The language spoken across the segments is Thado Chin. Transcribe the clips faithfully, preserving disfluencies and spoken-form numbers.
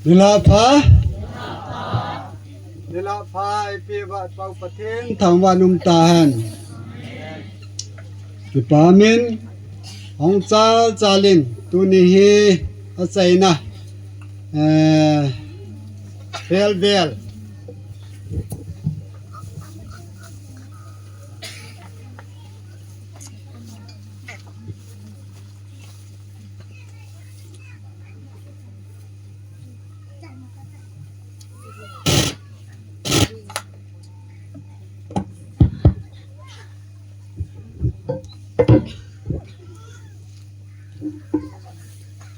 Nilhah pha. Nilhah pha, ipi vat pau Pathen thangvah in um tahen. Kipa min, hung chal chal in, tuni hi achaina, eh, farewell.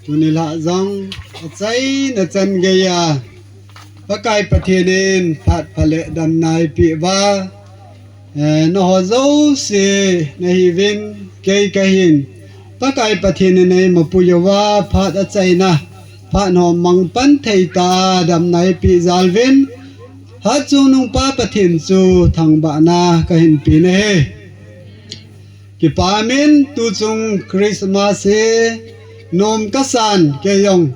Tuni lah jong achaina chan geiya Pakai Pathen in phat pha le damna eipeh uva, eh, nangho jouse nahiuvin, kei kahin, Pakai Pathen in eimapui uva, phat achaina, phat ho mangpan thei tah a damna eipeh jal uvin, hatchungnung Pa Pathen chu thangvahna kahin pe ahi. Kipa min, tuchung Christmas hi nom kasan, kei jong.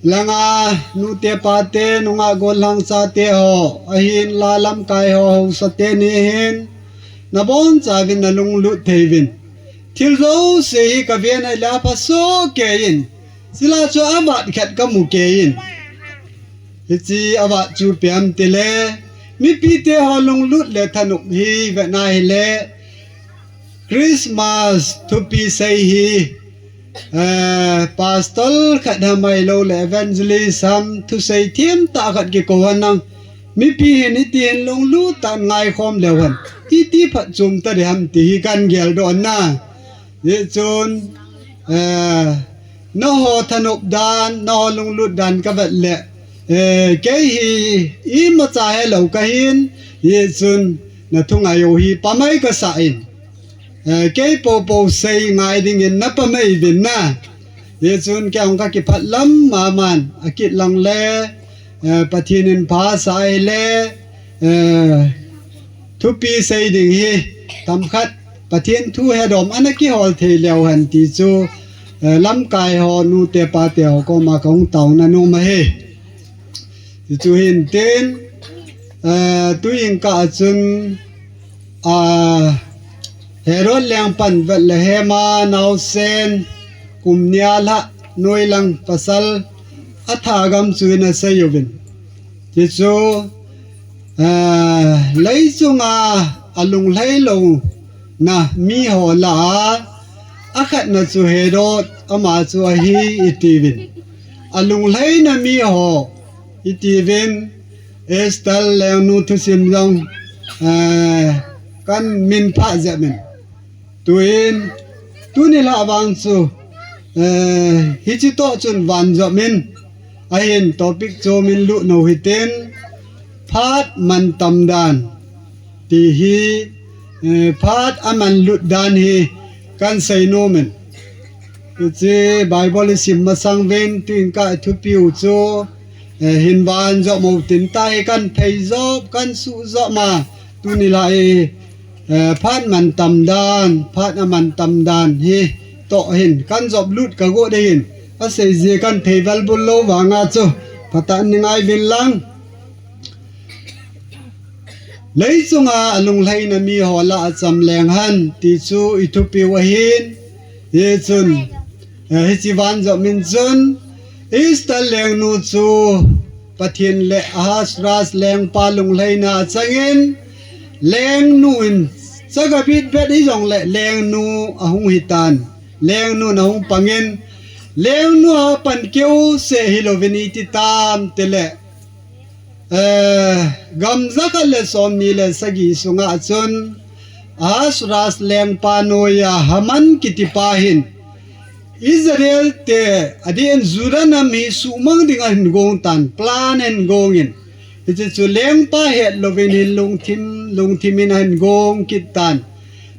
Langa nute pate, nungah gollhang chate ho, ahinla lamkai ho, haosa teni hin, nabonchauvin nalunglut thei uvin. Thil jouse hi kaven ahile apha soh kei in. Chule chu avat khat kamu kei in. Hiche avat chu ipi ham itile, mipite ho lunglut le thanop hi vet ahile, Christmas thupi sei hi, eh, pastor khat ham ahilou le evangelist ham, thusei themtah khat kikou henlang, mipi hin hitin lunglut tah in ngaikhom leu hen, iti phatchom tading ham ti hi kahin geldoh ahi. Hichun, eh, nangho thanop dan, nangho lunglut dan kavet le, eh, kei hi imacha helou kahin, hichun nathungai u hi pamai kasah in, eh, kei poupou sei ngai dingin napamai uvin ahi. Hichun kei jong kakipah lam maman, akit lang le, eh, Pathen in phasah ahile, eh, thupi sei ding hi, themkhat Pathen thu hedom ana kihol thei leu hen ti chu, eh, lamkai ho, nute pate ho koma kahung taona nom ahi. Hichu hintin, eh, tuin kah a chun, ah, Herod lengpan Bethlehem a naosen kum ni a lhah noilang pasal athagam chu in asei uvin. Hichu, eh, leichunga alunglhai louna miho lah a, akhatna chu Herod, ama chu ahi itiuvin. Alunglhaina miho itiuvin, Esther lengnu thusim jong, eh, kahin minphah jep in. Tuin, tuni lah vang chu, eh, hiche toh chun vanjom in, ahin topic chu min lut nau hitin, phat mantam dan ti hi, eh, phat amanlut dan hi kahin sei nom in. Hiche Bible isim masang uvin, tuin kah a thupiu chu, eh, hin vanjom u tin, tahi kahin phei jop, kahin suh jop ma, tuni lah hi, eh, phat mantam dan, phat amantam dan hi toh hin kahin jop lut kagot ahin, asei jeh kahin phei velbul lou vanga chu, phatah in ngai uvin lang. Leichunga alunglhaina miho lah a cham leng hen ti chu ithupiu ahin, hichun, eh, hiche vanjom in chun, Esther lengnu chu Pathen le Ahasuerus lengpa lunglhaina achangin, lengnu in chaga bitbet hijongle lengnu ahung hitan, lengnu in ahung pangin, lengnu a pan keu seh hilouvin iti tam tile, eh, gam jakhat le somni le sagi sunga chun Ahasuerus lengpa noiya Haman kitipa hin Israel te adeh in Juda nam hi suhmang ding ahin gong tan, plan ahin gong in. Hiche chu lengpa het louvin hin lungthim, lungthim in ahin gong kit tan.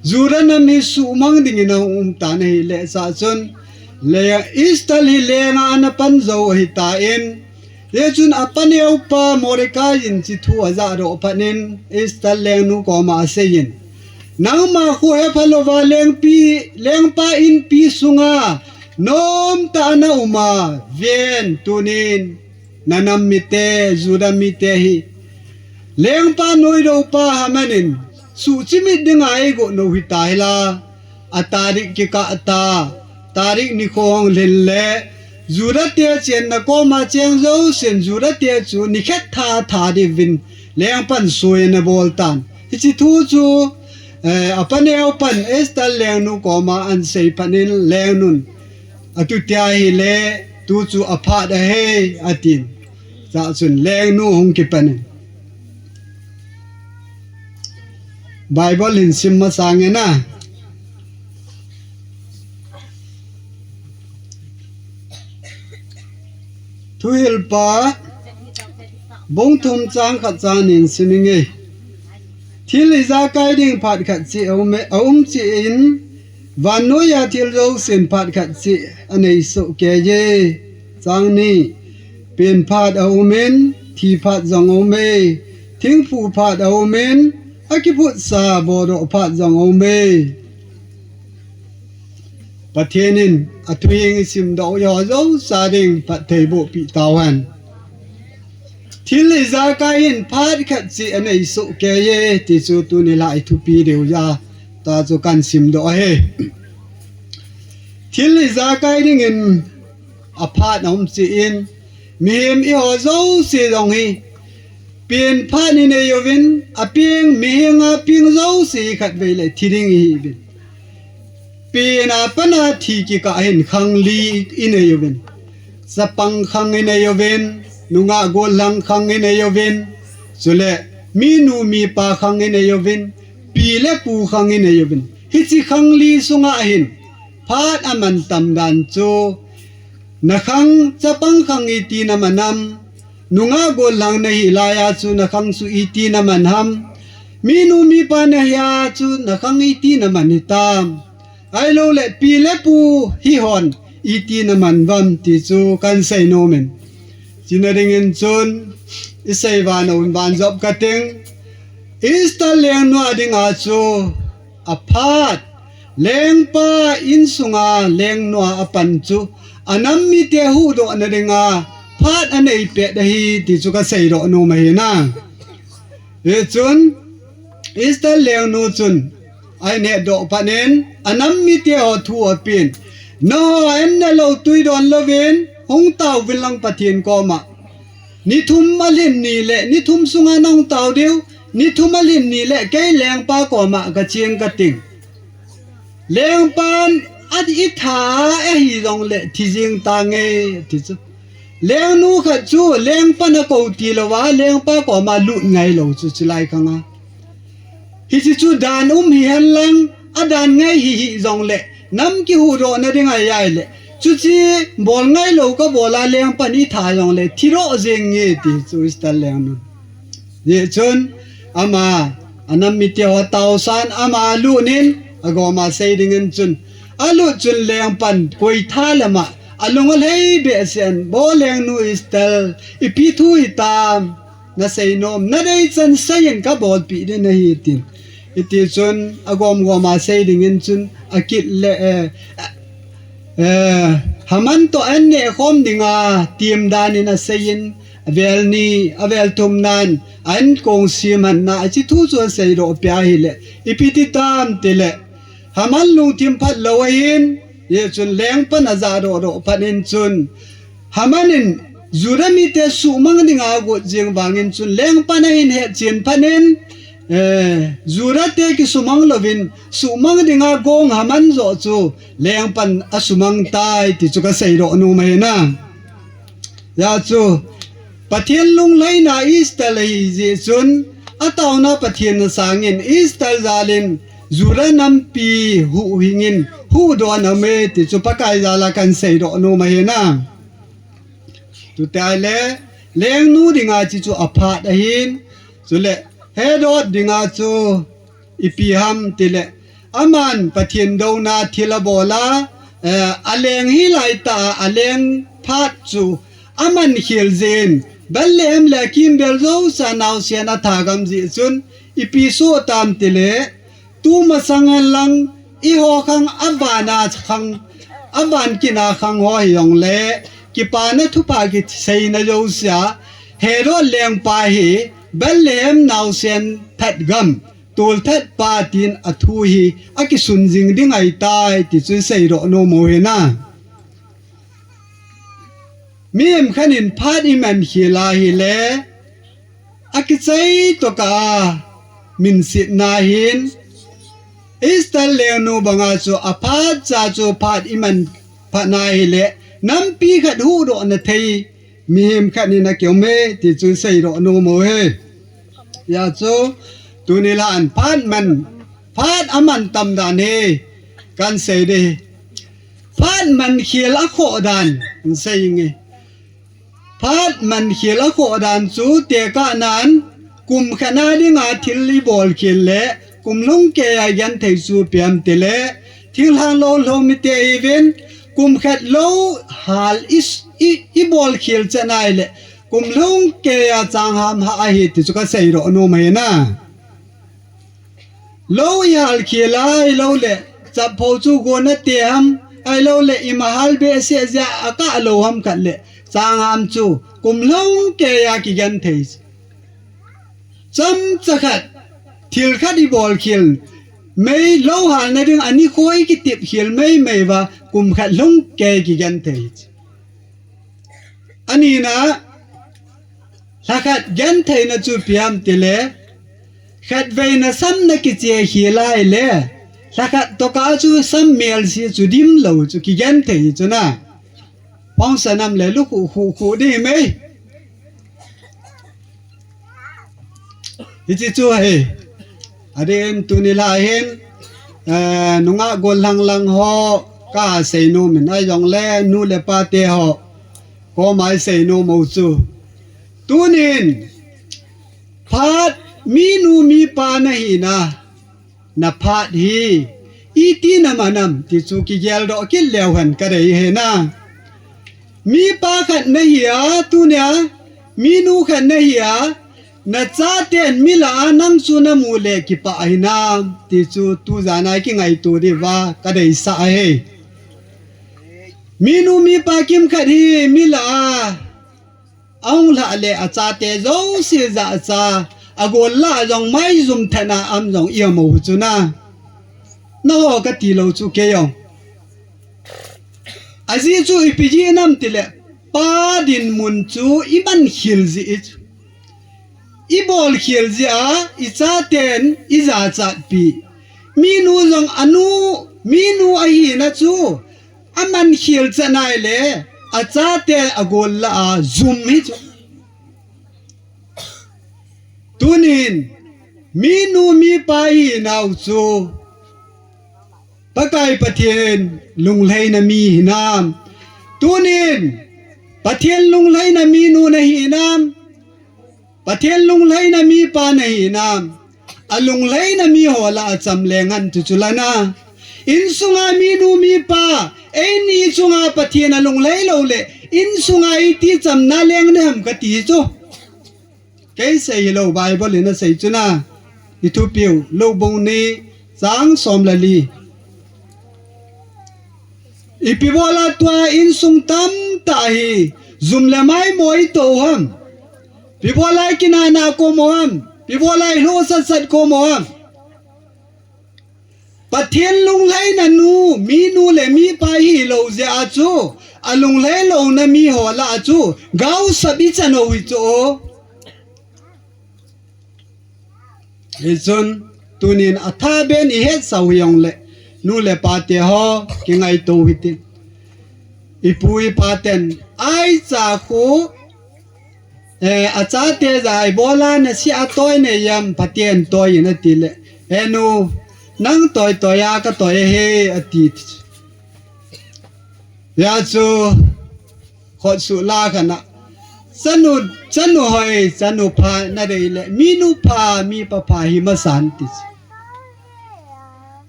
Juda nam hi suhmang dingin ahung um tan ahile chun, le Esther hi lenga ana pan jou ahitan, hichun apaneupa Mordecai in hiche thu ajahdoh phat in, Esther lengnu koma aseiyin, nangma khu hepha louva lengpi, lengpa inpi sunga nomtah a naum a, ven tunin Nanam mite, Juda mite hi lengpa noidou pa Haman in suhchimit dinga eigot nou hita hila, atarik kikah ta, tarik nikho hung lhin le, Juda te chenna koma cheng jousen Juda te chu nikhat tha tha diuvin lengpan soi ana bol tan. Hiche thu chu, eh, apaneo pan Esther lengnu koma ahin sei phat in lengnun, atutia hile, tu chu aphat ahi, atin. Chua chun lengnu hung kipan in. Bible hin sim masang in a. Thuhilpa, bung thum chang khat chang ni in sim inge. Thil ijakai ding phat khat cheh aum e, aum cheh in, vannoiya thil jousen phat khat cheh anei soh kei e. Chang ni, pen phat aum in, thi phat jong aum e, thingphu phat aum in, akiphutsa bodoh phat jong aum e. Pathen in athu hing isimdoh u iho jouse ding phatthei boh peh tauhen. Thil ijakai in phat khat cheh anei soh kei e, ti chu tuni la ithupi diu jeh a, tua chu kahin simdoh ahi. Thil ijakai dingin aphat aum cheh in, mihem iho jouse jong hi, pen phat inei uvin, apeng, mihem a peng jouse hi khatvei le thi ding ihiuvin. Pen a pat a thi kikah hin khang li inei uvin. Chapang khang inei uvin, nungah gollhang khang inei uvin, chule minu mipa khang inei uvin, pi le pu khang inei uvin. Hiche khang li sunga hin phat aman tam dan chu, na khang, chapang khang iti naman ham, nungah gollhang nahi laiya chu na khang chu iti naman ham, minu mipa nahi a chu na khang iti naman hitam, ahilou le pi le pu hihon iti naman uvam ti chu kahin sei nom in. Chuna dingin chun, isei vang un vanjop kating, Esther lengnu a dinga chu aphat, lengpa insunga lengnu a apan chu, anam mite huhdohna dinga phat anei pet ahi ti chu kaseidoh nom ahi na. Hichun, Esther lengnu chun ahin hetdoh phat in, anam mite ho thu apen, nangho an ne lou tui don louvin, hung taovin lang Pathen koma. Ni thum alhin ni le, ni thum sunga nahung tao diu, ni thum alhin ni le, kei lengpa koma kacheng kating. Lengpan a itha ahi jongle thi jeng tange, ti chu. Lengnu khat chu lengpan akou tilouva, lengpa koma lut ngailou chu chulai khanga. Hiche chu dan um hihen lang, adan ngai hihih jongle, nam kihuhdohna ding ahi ahile, chuche bol ngailou kabol a lengpan itha jongle, thidoh jeng nge ti chu Esther lengnu. Hijeh chun, ama, anam mite ho taosan, ama alut in, agoma sei dingin chun, alut chun lengpan koitha lama, alung alhai behseh in, Bo lengnu Esther, ipi thu hitam, nasei nom, nadei chan seiyin kabolpeh ding ahi tin. Hitichun, agom goma sei dingin chun, akit le, eh, eh, Haman toh an nehkhom dinga, tem dan in aseiyin, avel ni, avel thum nan, an kong sem henna, hiche thu chu aseidoh peh ahile, ipi ti tam tile, Haman lungthim phatlou ahin, hichun lengpan ajahdoh doh phat in chun, Haman in Juda mite suhmang dinga agot jeng vangin chun lengpan ahin hetchen phat in, eh, Juda te kisumang louvin, suhmang dinga gong Haman joh chu lengpan asumang tai ti chu kaseidoh nom ahi na. Hijeh chun, Pathen lunglhaina Esther ahijeh chun, ataona Pathen asangin Esther jalin Juda nampi huhhingin huhdoh ana ume ti chu Pakai jal a kahin seidoh nom ahi na. Chuti ahile, lengnu dinga hiche chu aphat ahin, chule, hetdoh dinga chu ipi ham tile, aman Pathen douna thil abol a, eh, aleng hi laitah a, aleng phat chu aman khel jeh in, Bethlehem le akimbel jousea naosen atha gam jeh chun, ipi soh tam tile, tumasang henlang, eiho khang, avan a khang, avan kit a khang ho hijongle, kipana thupha kiseina jousea, Herod lengpa hi Bethlehem naosen that gam, tolthat pa tin athu hi akisun jing ding ahitai ti chu isei doh nom u hina. Mihem khat in phat iman khel ahile, akichai tokah a minsetna hin, Esther lengnu banga chu aphat cha chu phat iman phat ahile, nampi khat huhdoh na thei mihem khat in akium e ti chu isei doh nom u hi. Hijeh chun, tuni lhan phat man, phat aman tam dan hi kahin sei ding. Phat man khel akhoh dan isei inge. Phat man khel akhoh dan chu tekahnan, kum khat a dinga thil ibol khel le kum lhung keiya igenthei chu ipi ham itile, thinglhang lou lhomite ihiuvin, kum khat lou hal i, i, ibol khel chet ahile, kum lhung keiya changham hah ahi ti chu kasei doh nom u hina. Lou ihal khel a, ahilouleh chappho chu gonna te ham, ahilouleh ima hal behseh jeh a akah lou ham khat le, changham chu kum lhung keiya kigenthei. Chomcha khat, thil khat ibol khel, mei lou halna ding a nikho ikitep khel meimei uva, kum khat lhung kei kigenthei. Anina, lhakhat gentheina chu ipi ham itile, khatvei nasam nakiche khel ahile, lhakhat tokah chu sam melse chu dimlou chu kigenthei chu na. Pangsa nam le lukhuh khuh khuh ding hi mei. Hiche chu ahi. Adeh in tuni lha hin, eh, nungah gollhang lang ho kasei nom in, ahijongle nu le pa te ho koma isei nom u chu, tunin phat, minu mipa nahina, naphat hi iti naman ham ti chu kigeldoh kit leu hen kadei hina. Mipa khat nahi a, tunia minu khat nahi a, nachaten mi lah a nang chu namu le kipah hinam ti chu tujan a ikingaito diuva kadeisah ahi. Minu mipa kimkhat hi mi lah a ahung lhah le achate jouse jahcha, agol lah a jong maijum thetna aum jong i-um u chu na. Nangho kati lou chu kei jong. Ajeh chu ipi jeh ham itile, pa dinmun chu iman khel jeh chu, ibol khel jeh a ichaten ijachatpi. Minu jong anu, minu ahina chu aman khel chet ahile, achate agol lah a jum hi chu. Tunin minu mipa ihinau chu Pakai Pathen lunglhaina mi hinam? Tunin Pathen lunglhaina minu nahinam? Pathen lunglhaina mipa nahinam? Alunglhaina miho lah a cham leng hen ti chu lana. Insunga minu mipa, eini chunga Pathen alunglhai lou le, insunga iti chamna leng ding ham kati chu. Kei sei hilou, Bible in asei chu na. Ithupiu, Lou bung ni, chang som le li. Ipi bola tua insung tamtah hi jum le maimo ito u ham? Ipi bola ikinahna kom u ham? Ipi bola ilhoh satsat kom u ham? Pathen lunglhaina nu, minu le mipa ihilou jeh a chu, alunglhai louna miho lah a chu gaosap ichan u hi chu. Hichun, tunin athaben ihetsau hijongle, nu le pa te ho, kingaito u hite. Ipu ipa ten, aicha khu, eh, achate jah a ibola nasih a toi nei ham, Pathen toi in ati le, he nu, nang toi toi a katoi ahi ati. Hijeh chu, khutsuh la khat na, chanu, chanu hoi, chanu pha nadei le, minu pha, mipa pha hi masan ti.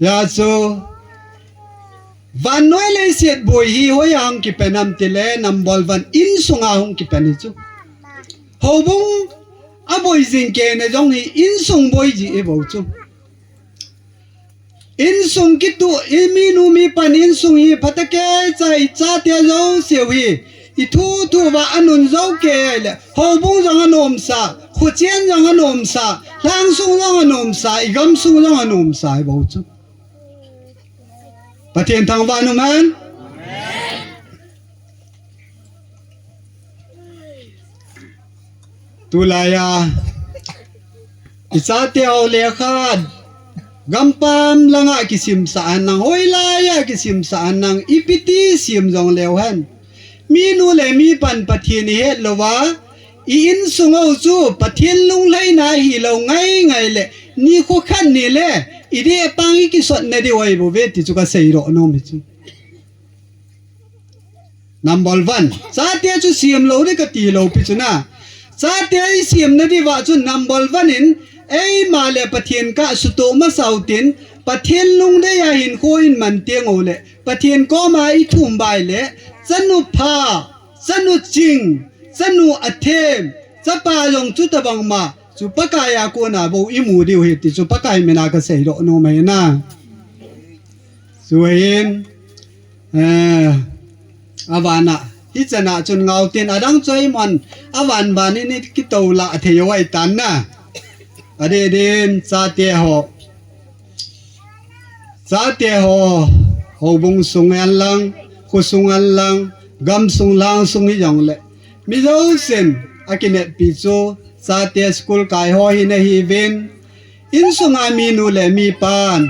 Hijeh chu, vannoi leiset boi hi hoiya hung kipen ham tile, number one, insunga hung kipen hi chu. Houbung aboi jing keina jong hi insung boi ji hi bou chu. Insung kituh, iminu mipan insung hi phatecha, ichate jouseu hi I thu thu va anun jou kei le, houbung jong anomsa, khuchen jong anomsa, lhangsung jong anomsa, i gamsung jong anomsa, i bou chu. Pathen thangvah in um hen. Tulaiya, i chate ho lekha, gampam langa kisimsah henlang, hoilaiya kisimsah henlang, ipi ti sim jong leu hen. Minu le mipan Pathen i het louva, i insung u chu Pathen lunglhaina hilou ngai ngai le, nikho khat ni le, i dehpang i kisotna diu ahi bou ve ti chu ka seidoh nom hi chu. Number one, chate chu sim lou ding kati lou pi chu na. Chate i simna diuva chu number one in, eima le Pathen kah sutoh masa u tin, Pathen lungdei a hinkho i man teng u le, Pathen koma i thum bai le, chanu pha, chanu ching, chanu athem, chapa jong chutabang ma, chu Pakai a kona bou i mu diu ahi ti chu Pakai mina ka seidoh nom ahi na. Chuin, eh, avana, hichan a chun ngau tin adang chu ei mon, avan van in i kitola thei u ahi tan na. Adeh din, chate ho. Chate ho, houbung sung henlang, khosung henlang, gamsung lhangsung hi jong le. Mi jousen, akineppi chu, chate school kai ho hi nahiuvin. Insunga minu le mipan.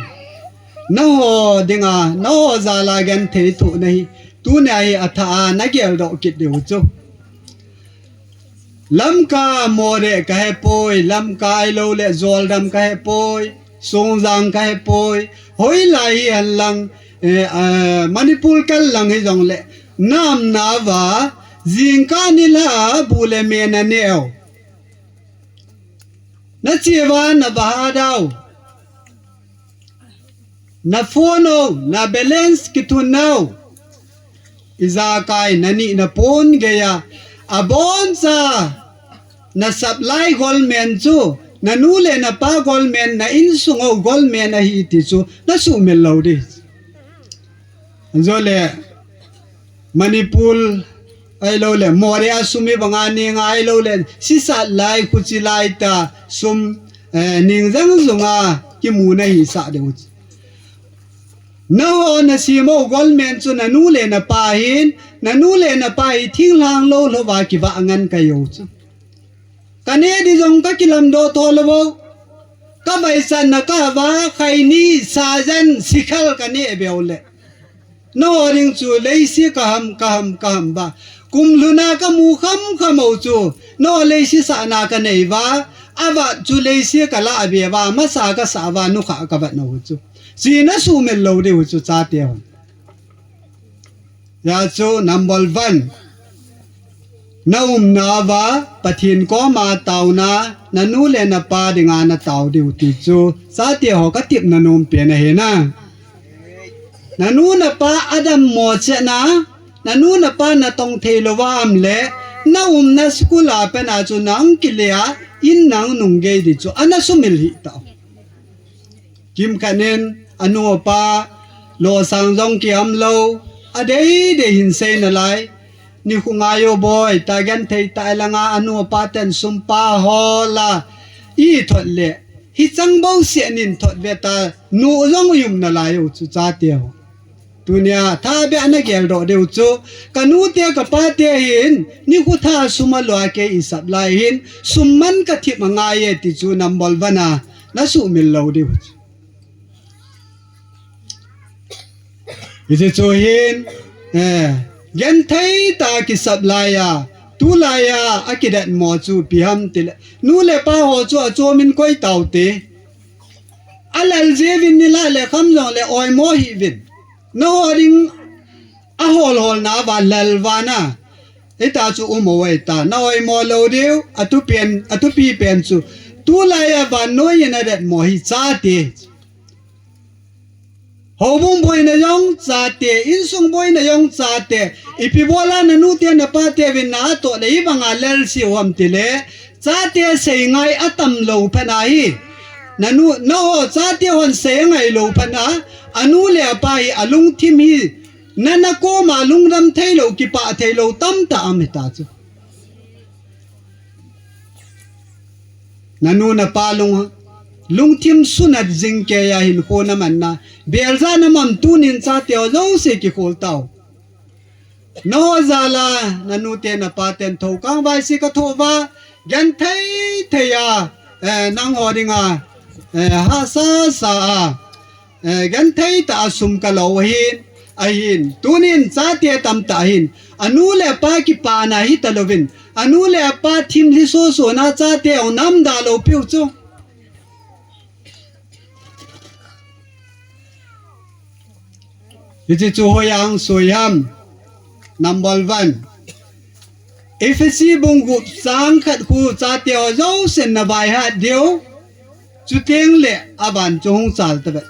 Nangho dinga, nangho jal a genthei thoh nahi. Tunia hi athah a, na geldoh kit diu chu. Lamka Moreh ka hepoi, Lamka ahilou le Zoldam ka hepoi, Songjang ka hepoi, hoilai hi henlang, eh, eh, Manipur kal lang hi jong le, na umna uva, jingkah nilhah a bu le me na neh u. Na che uva na va hat u. Na phone u, na balance kithun nau. Ijakai na nihna pon geiya. Aboncha na supply government chu, na nu le na pa government, na insung u government ahi ti chu, na sumil lou ding. Jole, Manipur, ahilou le, Moreh a sum hi banga ning a, ahilou le, sisat lai, khuchi lai ta, sum, eh, ning jang jong a, kimu na hisah diu. Nangho na sem u government chu na nu le na pa hin, na nu le na pa hi thinglhang lou lhou va kivah ngen kei u chu. Ka neh di jong ka kilamdoh tho lou u. Ka vaichatna kah uva, khaini, sajan, sikhal ka neh beu le. Nangho ding chu leiset ka ham, ka ham, ka ham ba. Kum lhun a ka mu kham kham u chu. Nangho leiset sahna ka nei uva. Avat chu leiset ka lah be uva, masa ka sah uva, nukhah ka vat nau chu. China sumil lou diu chu chate hon. Hijeh chun number one. Na umna uva, Pathen koma taona, na nu le na pa dinga na tao diu ti chu, chate ho ka tepna nom pen ahi na. Na nu na pa adammo cheh na, na nu na pa na tong thei lou uva um le, na umna school a pat a chu nang kile a, in nang nung gei di chu, ana sumil hih tau. Kimkhat in, anu apa, losang jong kiam lou, adei dei hin sei nalai. Nikho ngai o boi, ta genthei tah langa, anu apa ten sum pa hol a, i thot le, hichang bou seh nin thot ve ta, nu jong i um nalai u chu chate ho. Tunia, thabeh a na geldoh diu chu, ka nu te, ka pa te hin, nikho tha sum a lou a kei i sap lai hin, sum man ka thip angai e ti chu number one a, na sumil lou diu chu. Hiche chu hin, eh, genthei tah a kisap lai a, tulai a, akidatmo chu ipi ham tile, nu le pa ho chu achom in koi tau te. Alal jiuvin nilhah le kham jong le oimo hih uvin. Nangho ding ahol holna uva lal uva na. Hita chu um u ahi ta. Na oimo lou diu, atupen, atupi pen chu. Tulai a vannoi in adatmo hi chate. Houbung boina jong chate, insung boina jong chate. Ipi bol a na nu te na pa te uvin na atoh le hibanga lal sih u ham tile. Chate sei ngai atam lou phat ahi. Nanu, nangho chate hon sei angai lou phat a, anu le apa hi alungthim hi Na, na koma lungdam thei lou, kipah thei lou tamtah um hita chu. Nanu napa lung, lungthim sunat jing keiya hinkho namanna, belja naman tunin chate ho jouse kikhol tau. Naho jal a, nanu te napa ten thokang vaise katho uva, genthei thei a, eh, nangho dinga, eh, hahsa sa a, eh, genthei tah a sum kalo u ahin, ahin, tunin chate tamtah ahin, anu le apa kipana hita louvin, anu le apa thim lhi soso na chate ho namda lou piu chu. Hiche chu hoiya hung soi ham. Number one. Ephesi bung gup chang khat khu chate ho jousen na vaihat diu. Chuteng le avan chu hung chal tave.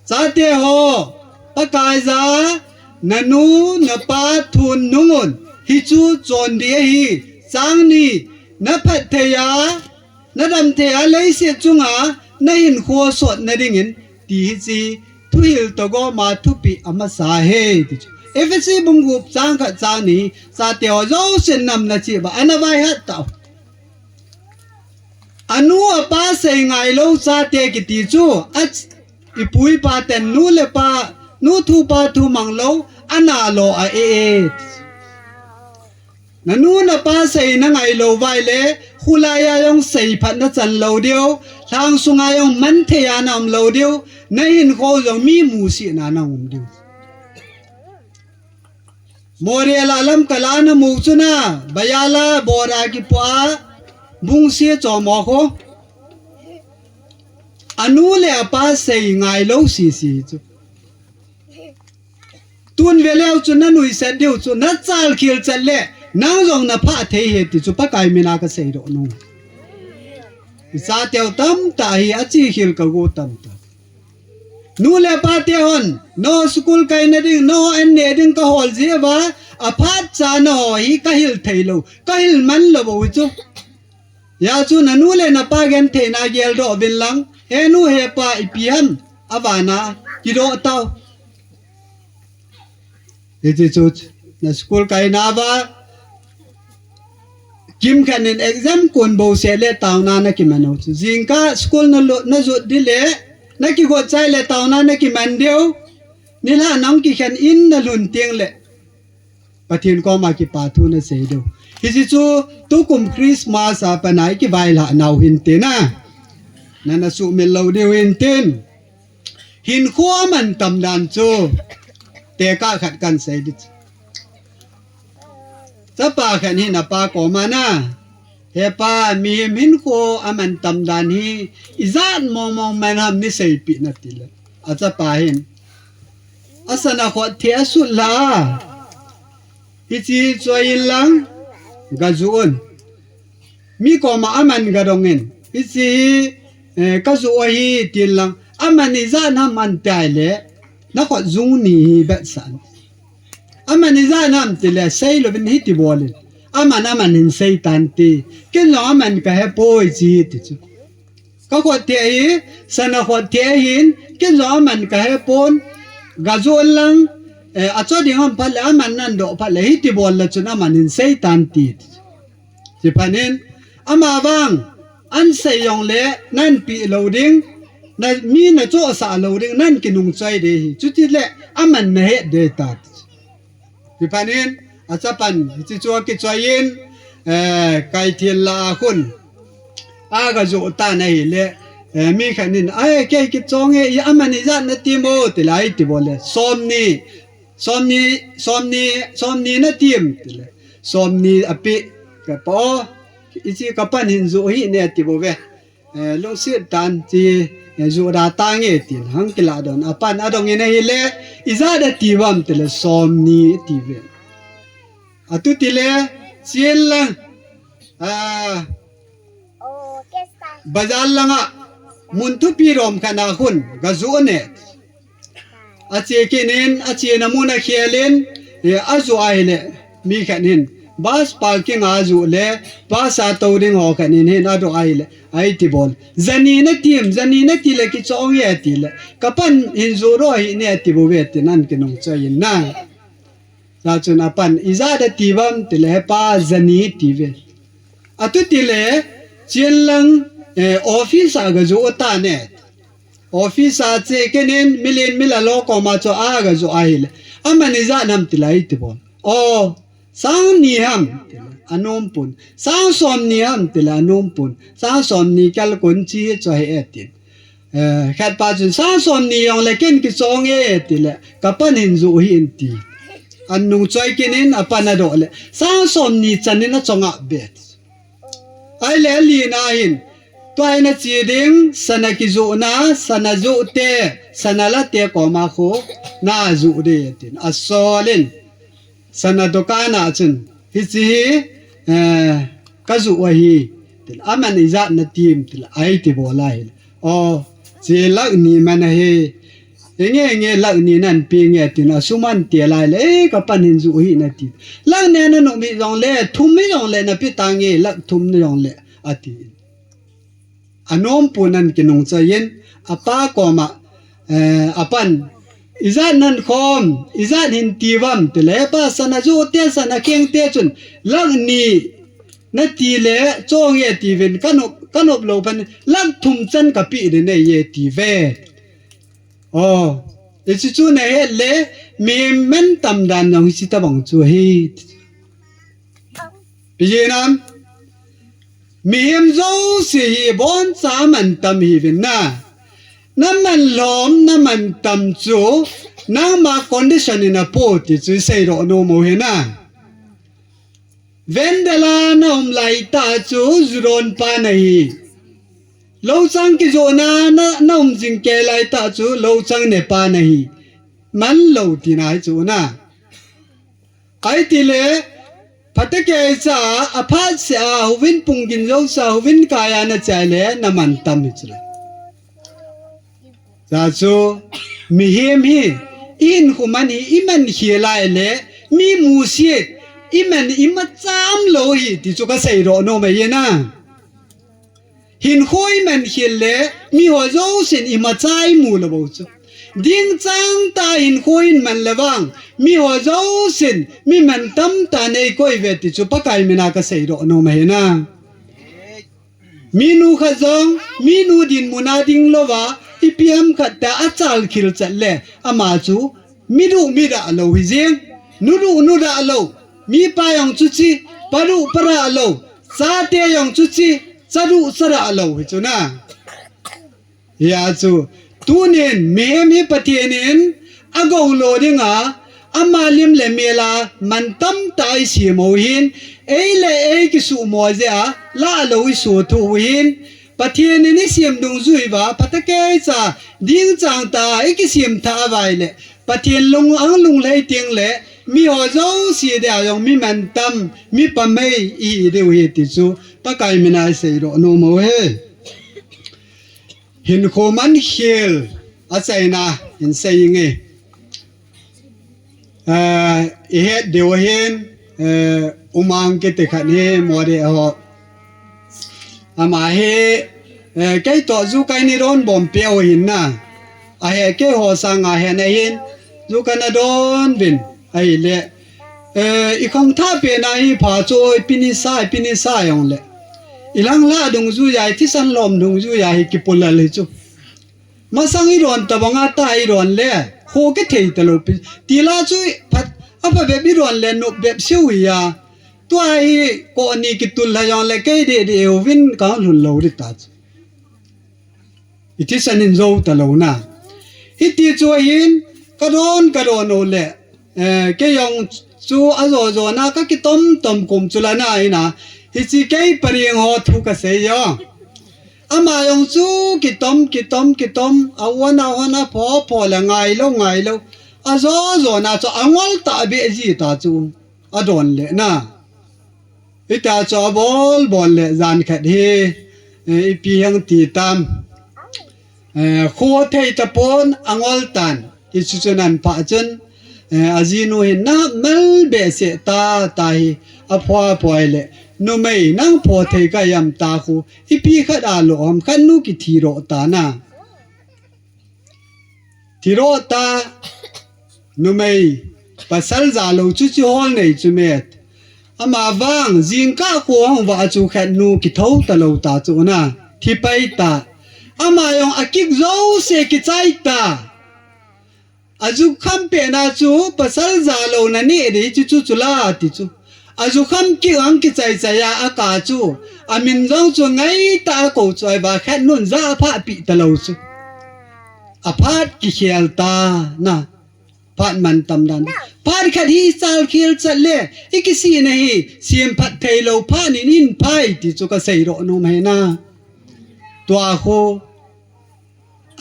Chate ho, Pakai ja, nanu, napa thun nungun, hichu chondih ahi, chang ni, na phatthei a, na damthei a leiset chunga na hinkho sotna dingin, ti hiche thuhil toh gom a thupeh amasa ahi, ti chu. Ephesi bung gup chang khat chang ni, chate ho jousen nam na cheh uva, ana vaihat tau. Anu apa sei ngailou chate kiti chu, a, ipu ipa ten nu le pa, nu thu pa thu manglou, ana lo a e e. Nanu napa sei na ngailou uva ahile, khulai a jong seiphat na chan lou diu, lhang sunga jong manthei a na um lou diu, na hinkho jong mi musihna na um diu. Moreh a lam kala na mu chu na, bayala bora kipoh a, bung se chomo kho. Anu le apa sei ngailou sisi chu. Tun veleu chu na nuisat diu chu, na chalkhel chat le, nang jong na phah thei ahi ti chu Pakai mina ka seidoh nom. Icha teu tamtah hi achi khel ka go tamtah. Nu le pa te hon, nangho school kaina ding, nangho an ne ding ka hol jeh uva, aphat cha nangho hi ka hil thei lou, ka hil man lou bou chu. Hijeh chun nanu le napa gentheina geldoh uvin lang, he nu he pa ipi ham, avan a, kidoh tau. Hiche chu, na school kaina uva, kimkhat in exam kon bouseh le taona na kiman u chu. Jingkah school na lo, na jot ding le, na kigot chai le taona na kiman diu. Nilhah nang kikhen in na lhun teng le, Pathen koma kipa thu na sei diu. Hiche chu, tukum Christmas a pat a i kivailhah nau hin tin a. Na na sumil lou diu hin tin. Hinkho aman tam dan chu, tekah khat kan sei ding. Chapa khat hin apa koma na, he pa, mihem hinkho aman tam dan hi, ijat mong mong man ham nei seipeh in ati le. Achapa hin, asa na khut thei a sut la. Hiche hi choi in lang, ga joh un. Mi koma aman ga dong in. Hiche hi, eh, ka joh ahi tin lang. Aman ijat ham an ti le, na khut jung ni hi betsah in. Aman ijat ham ti le, sei louvin hiti bol in. Aman, aman hin sei tan ti. Ken jong aman ka he poi chi ti chu. Ka khut thei ahi, sa na khut thei ahin, ken jong aman ka he pon, ga joh un lang, eh, acho ding ham phat le, aman nan doh phat le, hiti bol le chun aman hin sei tan ti. Chuphat in, ama vang, an sei jong le, nan peh lou ding, na, mi na chohsah lou ding, nan kinung choi ding ahi. Chuti le, aman na het ding tai. Chuphat in, achapan, hiche chu akichoi in, eh, kaithil la a khun. Aga joh tan ahile, eh, mi khat in, ai, kei kichong e, i aman ijat na tim o, ti le, ai, ti bol le, som ni, som ni, som ni, som ni na tim, ti le, som ni apeh, ka pa o, hiche ka pan hin joh hih ne, ti bou ve. Eh, lungset tah in chi, eh, joh da tange tin, hung kilah doh in, apan adong in ahile, ijat a ti uvem ti le, som ni ti ve. Atu ti le, chen lang, ah, bazar langa, mun thupi rom khat na khun, ga joh ne. Ache kit in, ache na mun a khel in, eh, ajoh ahile, mi khat in, Bus parking a ajoh le, bus a tou ding ho khat in hin adoh ahile, aiti bol. Jani natim, jani nati le kichong e ati le, kapan hin joh doh hih in ati bou ve tin ahin kinung choi in na. Chachun apan, ijat a ti uvam ti le, hepa jani ati uve. Atu ti le, chun lang, eh, office a gajoh u tan e. Office a che kit in, milen milal ho koma chu agajoh ahile, aman ijat ham ti le aiti bol. O, sang ni ham, ti le, anom pon. Sang som ni ham, ti le, anom pon. Sang som ni kal kon chi chu ahi e tin. Eh, khat pa chun, sang som ni jong le ken kichong e, ti le, kapan hin joh hih in ti. Ahin nung choi kit in, apan adoh le, sang som ni chan in achong a be. Ahile, ali na hin, tua hin ache ding, sana kijoh na, sana joh te, sana la te koma khu, najoh ding tin. Asol in, sana dukan a chun, hiche hi, eh, kajoh ahi, ti le, aman ijat natim, ti le, aiti bol ahile. O, che lakh ni man ahi. Hinge, hinge, lakh ni nahin pe nge tin asum ahin tel ahile, eh, kapan hin joh hih in ati. Lakh ni nanop hih jong le, thum hih jong le, nape tange, lakh thum na jong le, ati. Anom pon ahin kinung choi in, apa koma, eh, apan, ijat nahin khom, ijat hin ti uvam, ti le, hepa sana joh te, sana keng te chun, lakh ni nati le, chong e ati uvin, kanop, kanop lou pan, lakh thum chan kapeh ding ahi e ati uve. O, hichu chu nahet le, mihem mantam dan jong hiche tabang chu ahi. Ipi jeh ham, mihem jouse hi aboncha mantam ahiuvin na. Naman lom, naman tam chu, nangma condition in apoh ti chu isei doh nom u ahi na. Vendel a naum laitah chu, ju don pa nahi. Louchang kijohna na, naum jing kei laitah chu, louchang ne pa nahi. Man lou tina ahi chu na. Ahi ti le, phatecha, aphat seh a, houin pung gin jouse a, houin kai a nache le, naman tam ahi chu le. Chua chu, mihem hi, ihinkho man hi, iman khel a ahile, mi musit, iman imacha umlou ahi, ti chu kasei doh nom ahi na. Hinkho iman khel le, miho jousen imacha imu lou bou chu. Dingchang tah a hinkho iman le vang, miho jousen, mi mantam tah a eikoi uve ti chu Pakai mina kasei doh nom ahi na. Minu khat jong, minu dinmun a ding louva, ipi ham khat tah a achal khel chet le, ama chu, mi duh mi dah lou ahi jeng, nu duh nu dah lou, mipa jong chuche, pa duh pa dah lou, chate jong chuche, cha duh cha dah lou ahi chu na. Hia chu, tunin, mihem hi Pathen in, agou lo dinga, ama lim le mel a, mantam tah a isem u ahin, ei le ei kisuhmo jeh a, lah lou isoh thou ahin, Pathen in isem dungjui uva, phatecha, dingchang tah a, ikisem tha uva ahile, Pathen lung, ang lunglhai teng le, miho jouse dia jong mi mantam, mi pamhei, ihi diu ahi ti chu, Pakai mina isei doh nom u ahi. Hinkho man khel achaina in sei inge. Eh, ihet diu ahin, eh, U Mang kiti khat hi mo deh ho. Ama hi, eh, kei toh ju kana don bom peh u ahin na. Ahe keiho sanga ahe na ahin, ju kana don uvin. Ahile, eh, ikhangthah pena hi pha chu ipi nisa, ipi nisa jong le. Ilang lah dungjuiya, ithisan lom dungjuiya hi kipulal ahi chu. Masang idon tabanga tah idon le, kho kithei talou pi. Tila chu phat, apha bep idon le, nop bep seuya. Tua hi, koni kitul lha jong le, kei deh deh uvin kalhun lou ding ta chu. Ithisan in jou talou na. Hiti chu ahin, kadon, kadon u le. Eh, kei jong chu ajo jo na kakitom tom kum chu la na ina. Hiche kei pariang ho thu kasei jo. Ama jong chu kitom, kitom, kitom. Ahon, ahon, apho, apho le ngailou, ngailou. Ajo jo na chu angol tah beh ji ta chu. Adon le na. Hita chu abol, bol le jan khat hi, eh, ipi hung ti tam. Eh, kho thei tapon angol tan. Hichu chu nan pha chun. Eh, ajinu hin na mal behseh ta, ta hi, aphoa poi le, numei, nang pho thei ka yam ta khu, ipi khat a lo ham khat nu kithi ro ta na. Thi ro ta, numei, pasal ja lo chu chi hol nei chu met. Ama vang, jingkah khu hung va chu khat nu kitho ta lo ta chu na, thi pai ta. Ama jong akik jo se kichai ta. Ajukham pena chu pasal ja lo na ni di chu chu chu la ti chu. Ajukham ki ang kichai chai a aka chu. Amin jong chu ngai ta a ko chu ai ba khat nun ja pha pi ta lo chu. Aphat kikhel ta na. Phat man tam dan. Phat khat hi chal khel chat le. I kisi na hi. Siam phat thei lo phat nin in phai ti chu ka sei ro nom he na. Tua khu.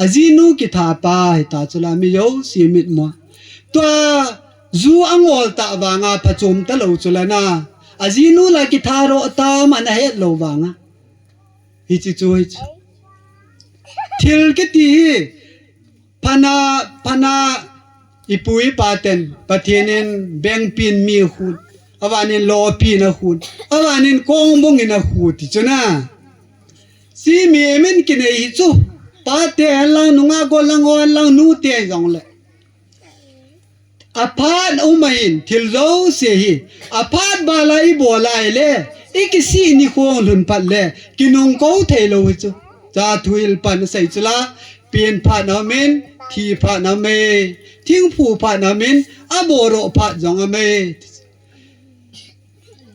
Ajinu kitha pa, hita chu la mi jouse mit mo. Tua, ju angol ta vanga phachom ta lo chu la na. Ajinu la kitha ro ta man ahet lo vanga. Hichi chu hichi. Thil kiti hi, phana, phana, ipu ipa ten, Pathen in bengpin mi khun, avanin lopin a khun, avanin kongbong in a khu ti chu na. Si mi min kinei hi chu. Pa te hen lang, nunga go lang, ho hen lang, nu te jong le. Aphat um ahin, thil jouse hi. Aphat bala i bol a le. I kisi ni khong lhun phat le. Kinung ko thei lo hi chu. Cha thu il pan sei chu la. Pin phat na min, thi phat na me. Thing phu phat na min, aboro phat jong a me.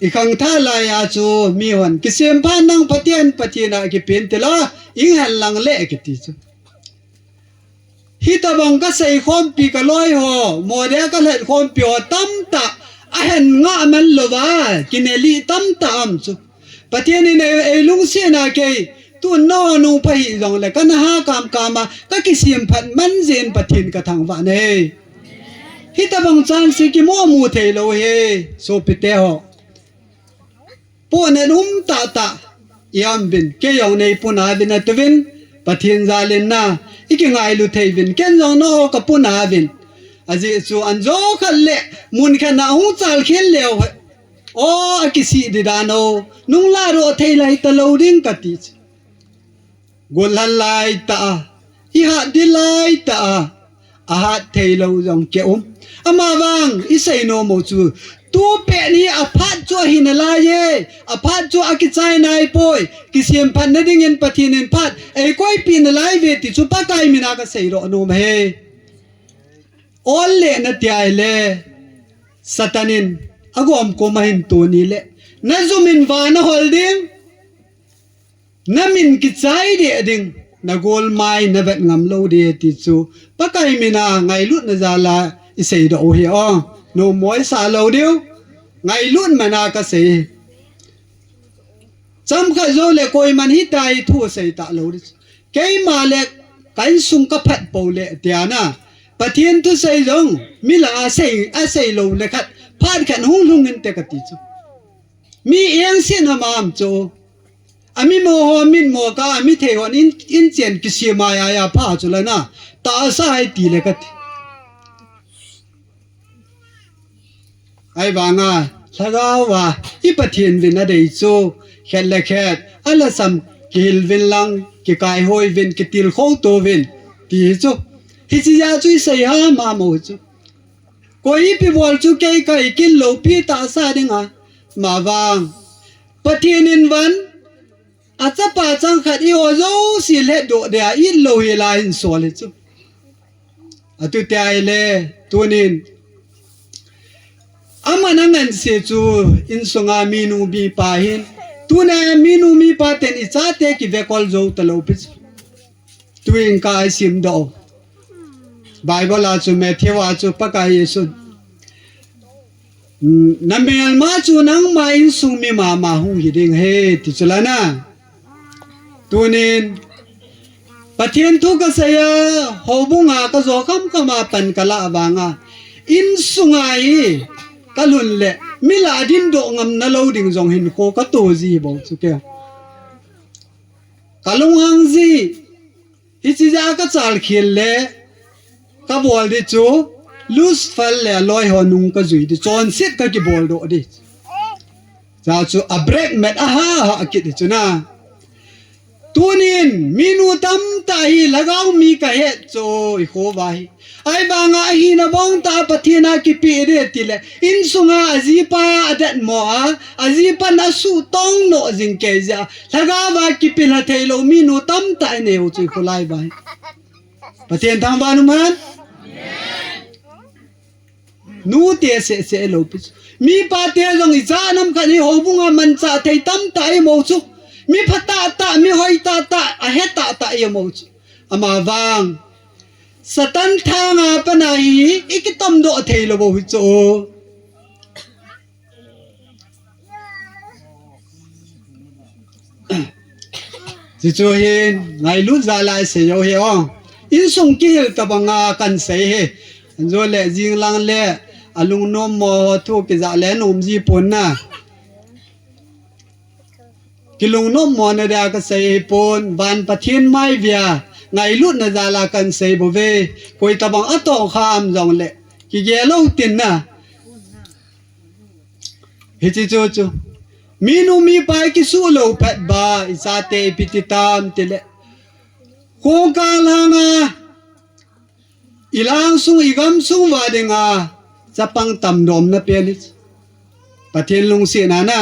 I khangthah lai a chu mi hon, kisem phat nang Pathen, Pathen a kipin ti la, ing hen lang le kiti chu. Hitabang ka sei khompi ka loi ho, mode ka lhet khompi ho, tamtah, ahen nga man lo va, kineli tamtah am chu. Pathen in ei, ei lungset na kei, tu no nung pha hi jong le, ka na ha kam kam a, ka kisem phat man jin Pathen ka thangvah nei. Hitabang chance kimo mu thei lo he, sopite ho. Puna um tah tah, i am vin, kei jong nei puna vin a tu vin, Pathen jalin na, i kingailu thei vin, ken jong no ka puna vin. Ajeh chu an jo khat le, mun khat na hung chal khel leo he. O, a kisi di dan o, nung la ro thei lai ta lo ding ka ti chu. Gol hal lai ta a, i hat di lai ta a, a hat thei lo jong ke um. Ama vang, i sei nom u chu, tu pet ni a phat chu ahi na lai e, a phat chu a kichai nai poi, kisem phat na ding in Pathen in phat, ei koi pi na lai ve ti chu Pakai mina ka sei ro nom he. Ol le na ti ai le, Satan in, a gom ko ma hin tu ni le, na zum in va na hol ding. Na min kichai deh ding, na golmai na vet ngam lo ding ti chu, Pakai mina ngailut na jal a i sei doh u hi o, no moi sa lo diu, ngailut mana ka sei. Cham khat jo le koiman hitia hi thu sei ta lo ding. Keima le ka insung ka phat po le tia na. Pathen thu sei jong, mi la a sei, a sei lo le khat, phat khat hung lhung in te ka ti chu. Mi eng sin hamam chu. Ami mo ho min mo ka, ami thei hon in, in chen kisi mai a ya pha chu la na. Ta sa hai ti le ka ti. Ai vanga, lhagao va, i Pathen vin a dei chu, khet le khet, a la sam, kihil vin lang, kikai hoi vin, kitil kho to vin, ti hi chu. Hi chi ya chu i sei ha ma mo hi chu. Koi ipi bol chu kei kai kin lo pi ta sa ding a. Ma vang. Pathen in van. A chapa chang khat i ho jo si le do de a i lo hi la in so le chu. A tu te ai le. Tunin. Ama na ngan se chu in sunga mi nu mi pa hin. Tuna mi nu mi pa ten i cha te ki ve kol jo ta lo pi chu. Tuin ka ai sim do. Bible a chu Matthew a chu Pakai Jesu. "Mm, na melma chu nangma insung mi mama hung hi ding he," ti chu la na. Tunin, Pathen thu ka sei a, houbung a ka jo kham kham a pan ka la vang a. Insunga hi, ka lhun le, mi la din do ngam na lo ding jong hin kho ka to ji bo chu ke. Ka lunghang ji, hichi ja ka chal khel le, ka bol di chu, Lucifer le aloi ho nung kajui di, chonset kakibol doh di. Cha chu a break met aha ha kit di chu na. Tunin, minu tamtah hi lhagao mi kahet chu i khovah hi. Ahivanga ahina bang tah Pathen a kipe di tile, insunga ajipa adatmo a, ajipan asuhtong noh jing kei jeh a, lhagao a kipilha theilou minu tamtah inei u chu i kholai uva hi. Pathen thangvah in umhen. Nute seh seh lou pi chu. Mipa te jong ijat nam khat hi houbung a manchah thei tamtah imu chu. Mi phatah tah, mi hoitah tah, ahetah tah imu chu. Amavang Satan thanga pat a hi ikitomdoh theilou bou hi chu. Chuchu hin ngailut jal a isei u hi o. Insung kihil tabanga kahin sei hi. Anjo le jinglang le alungnommo thu kijah le nom ji pon na. Kilungnommo na dia kasei hi pon, van Pathen mai vea ngailutna jal a kahin sei bou ve. Koi tabang atoh kha am jongle kigel lou tin na. Hiche chu chu. Minu mipa ikisuh lou phat uva, ichate ipi ti tam tile, kongkang langa, ilhangsung, igamsung uva dinga chapang tamdomna pen hi. Pathen lungsetna na.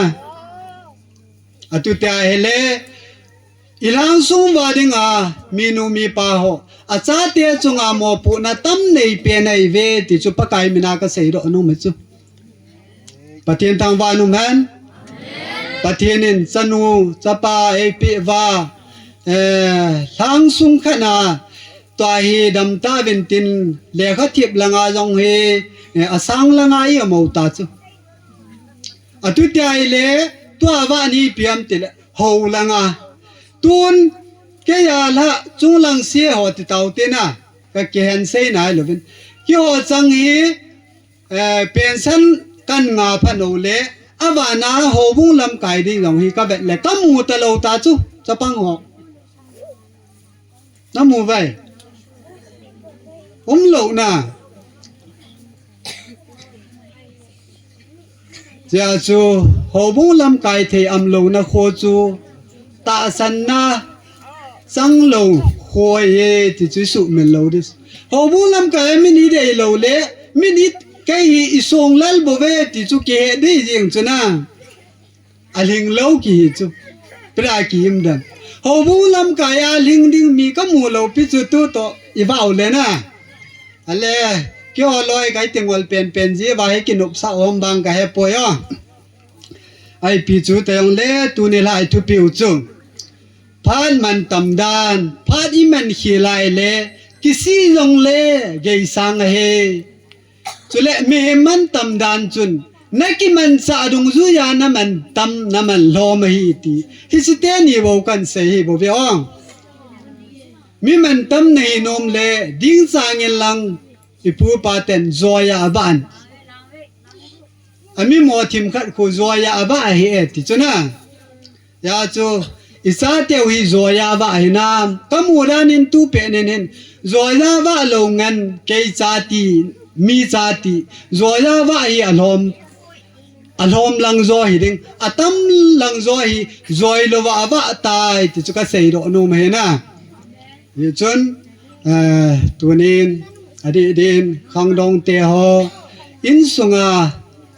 Atutia hile, ilhangsung uva dinga minu mipa ho, achate chunga mopohna tam nei pen ahi ve ti chu Pakai mina kasei doh nom e chu. Pathen thangvah in umhen. Pathen in chanu chapa eipeh uva, eh, lhangsung khat na, tua hi damtah uvin tin, lekha thip langa jong hi, eh, asang langa imu ta chu. Atutia hile, tua vah ni piam tile, hou langa. Tun, keiya lha, chunglang se ho ti tau te na, kakihen sei nai louvin. Keiho chang hi, eh, pension kan nga phat uleh, avana houbung lamkai ding jong hi kavet le, kamu talou ta chu, chapang ho. Namu uve? Umlou na. Chea chu, houbung lamkai thei umlouna kho chu, tahsanna changlou kho ahi ti chu isuhmil lou ding. Houbung lamkai a min idei lou le, min i kei hi isong lel bou ve ti chu kihe ding jeng chu na. Alhing lou kihi chu. Pira kihim dan. Houbung lamkai a lhing ding mi kamu lou pi chu tutoh ivah u le na. Ale, keiho loi kai tingol penpen ji uva hi kinopsah u ham bang kahe poi o. Ipi chu tijong le tuni lha ithupi u chu. Phat mantam dan, phat iman khel lai le, kisih jong le, geisang ahi. Chule mihem mantam dan chun, nakimanchah dungjuiya namantam, naman lhom ahi ti. Hiche teni bou kahin sei hi bou ve o. Mi mantam nahi nom le, dingchang in lang, ipu ipa ten joiya avah in. Ami mo thim khat khu joiya avah ahi e ti chu na. Hijeh chun, ichateu hi joiya avah hinam, kamu dan in tu pet nin hin, joiya avah lou ngen, kei cha ti, mi cha ti, joiya avah hi alhom, alhom lang jo hi ding, atam lang jo hi, joi louva avah tai, ti chu kasei doh nom ahi na. Hichun, eh, tunin, adih din, khangdong te ho, insunga,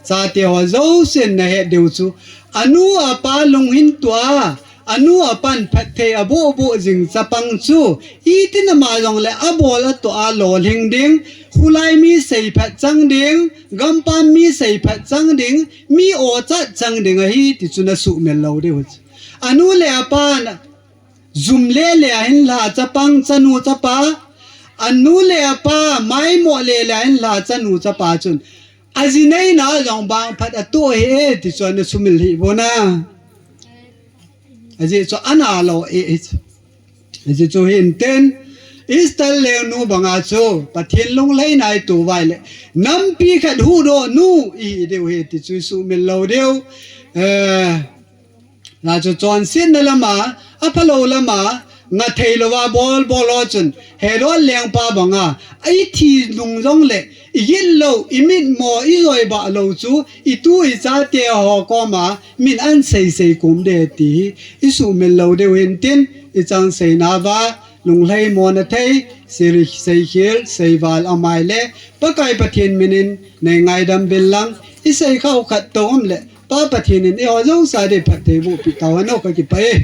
chate ho jousen nahet diu chu, anu apa lunghin tua, anu apan phatthei aboh boh jing chapang chu, itin ama jongle abol atoh a lolhing ding, khulai mi seiphat chang ding, gampam mi seiphat chang ding, mi ochat chang ding ahi, ti chu nasuhmil lou diu chu. Anu le apa na, jum lele a hinlha chapang chanu chapa, anu le apa maimo lele a hinlha chanu chapa chun, aji neina jong bang phat atoh ahi e, ti chu ana sumil hih uvin a. Ajeh chu ana lo e, e chu. Ajeh chu hin ten, Esther lengnu banga chu, Pathen lunglhaina itoh uva ahile, nampi khat huhdoh nu ihi diu ahi, ti chu isumil lou diu. Eh, Hijeh chun chonsetna lama, aphalou lama, Ngathei louva bol bol ho chun Herod lengpa banga, ithi nung jongle, igit lou, imitmo, ijoiba lou chu itu ichate ho koma min ahin seisei kom ding ti hi isuhmil lou diu hintin, ichang seinauva lunglhaimona thei, sei, seikhel seival amaile Pakai Pathen minin neingaidam uvin lang, iseikhah u khat toh umle Pa Pathen in eiho jouse din phattheiboh peh tauhen o, kakipah e.